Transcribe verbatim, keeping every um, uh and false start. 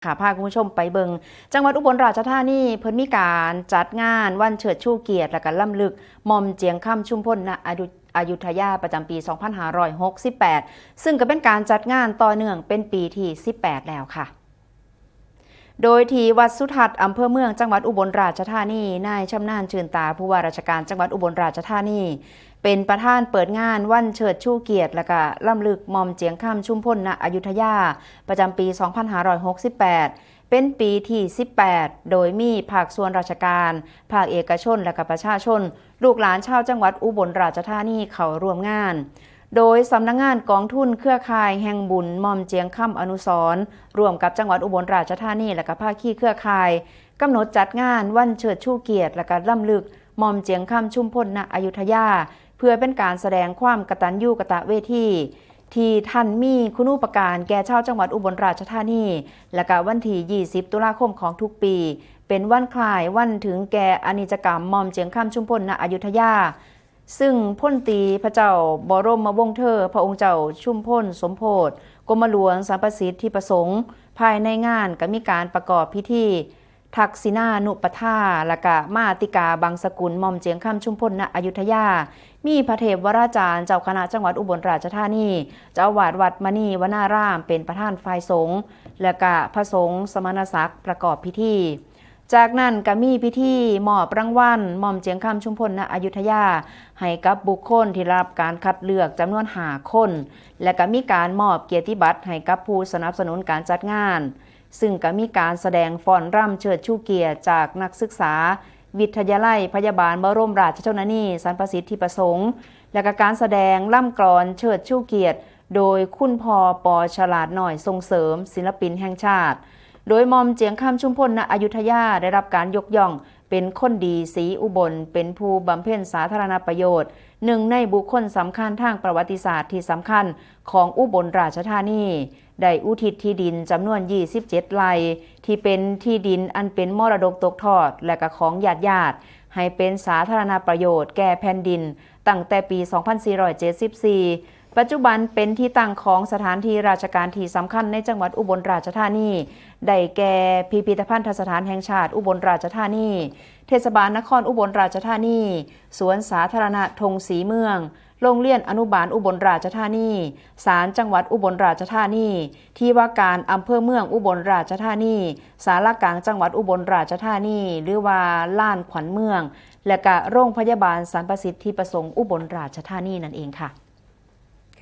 ค่ะ พาคุณผู้ชมไปเบิ่ง จังหวัดอุบลราชธานีเพิ่นมีการจัดงานวันเชิดชูเกียรติ และก็รำลึกหม่อมเจียงค่ำชุมพล ณ อยุ อยุธยา ประจำปี สองพันห้าร้อยหกสิบแปด ซึ่งก็เป็นการจัดงานต่อเนื่องเป็นปีที่ สิบแปด แล้วค่ะ โดยที่วัดสุทัศน์ อำเภอเมือง จังหวัดอุบลราชธานี นายชำนาญ ชื่นตา ผู้ว่าราชการจังหวัดอุบลราชธานี เป็นประธานเปิดงานวันเชิดชูเกียรติ และก็รำลึกหม่อมเจียงค่ำชุมพล ณ อยุธยา ประจำปี สองพันห้าร้อยหกสิบแปด เป็นปีที่ สิบแปด โดยมีภาคส่วนราชการ ภาคเอกชน และก็ประชาชน ลูกหลานชาวจังหวัดอุบลราชธานีเข้าร่วมงาน โดยสำนักงานกองทุนเครือข่ายแห่งบุญหม่อมเจียงค่ำอนุสรณ์ ร่วมกับจังหวัดอุบลราชธานี และก็ภาคีเครือข่าย กำหนดจัดงานวันเชิดชูเกียรติ และก็รำลึกหม่อมเจียงค่ำชุมพล ณ อยุธยา เพื่อเป็นการแสดงความกตัญญูกตเวที ที่ท่านมีคุณูปการแก่ชาวจังหวัดอุบลราชธานี และก็วันที่ ยี่สิบ ตุลาคมของทุกปี เป็นวันคล้ายวันถึงแก่อนิจกรรมหม่อมเจียงค่ำชุมพล ณ อยุธยา ซึ่งพลตรีพระเจ้าบรมวงศ์เธอ พระองค์เจ้าชุมพลสมโพธิกรมหลวงสันประสิทธิประสงค์ ภายในงานก็มีการประกอบพิธี ทักษิณานุปถา และก็มาติกาบังสกุลหม่อมเจียงค่ำชุมพล ณ อยุธยา มีพระเทพวราจารย์เจ้าคณะจังหวัดอุบลราชธานี เจ้าอาวาสวัดมณีวนาราม เป็นประธานฝ่ายสงฆ์ และก็พระสงฆ์สมณศักดิ์ประกอบพิธี จากนั้นก็มีพิธีมอบรางวัลหม่อมเจียงค่ำชุมพล ณ อยุธยา ให้กับบุคคลที่ได้รับการคัดเลือกจำนวน ห้า คน และก็มีการมอบเกียรติบัตรให้กับผู้สนับสนุนการจัดงาน ซึ่งก็มีการแสดงฟ้อนรำเชิดชูเกียรติจากนักศึกษา วิทยาลัยพยาบาลบรมราชชนนีสันประสิทธิประสงค์ และก็การแสดงรำกลอนเชิดชูเกียรติ โดยคุณพ่อ ป.ฉลาดน้อย ส่งเสริมศิลปินแห่งชาติ โดยหม่อมเจียงค่ำชุมพล ณ อยุธยา ได้รับการยกย่องเป็นคนดีศรีอุบล เป็นผู้บำเพ็ญสาธารณประโยชน์ หนึ่งในบุคคลสำคัญทางประวัติศาสตร์ที่สำคัญของอุบลราชธานี ได้อุทิศที่ดินจำนวน ยี่สิบเจ็ด ไร่ ที่เป็นที่ดินอันเป็นมรดกตกทอด และก็ของญาติญาติ ให้เป็นสาธารณประโยชน์แก่แผ่นดิน ตั้งแต่ปี สองพันสี่ร้อยเจ็ดสิบสี่ ปัจจุบันเป็นที่ตั้งของสถานที่ราชการที่สำคัญในจังหวัดอุบลราชธานี ได้แก่พิพิธภัณฑสถานแห่งชาติอุบลราชธานี เทศบาลนครอุบลราชธานี สวนสาธารณะธงศรีเมือง โรงเรียนอนุบาลอุบลราชธานี ศาลจังหวัดอุบลราชธานี ที่ว่าการอำเภอเมืองอุบลราชธานี ศาลากลางจังหวัดอุบลราชธานี หรือว่าลานขวัญเมือง และก็โรงพยาบาลสันประสิทธิประสงค์อุบลราชธานีนั่นเองค่ะ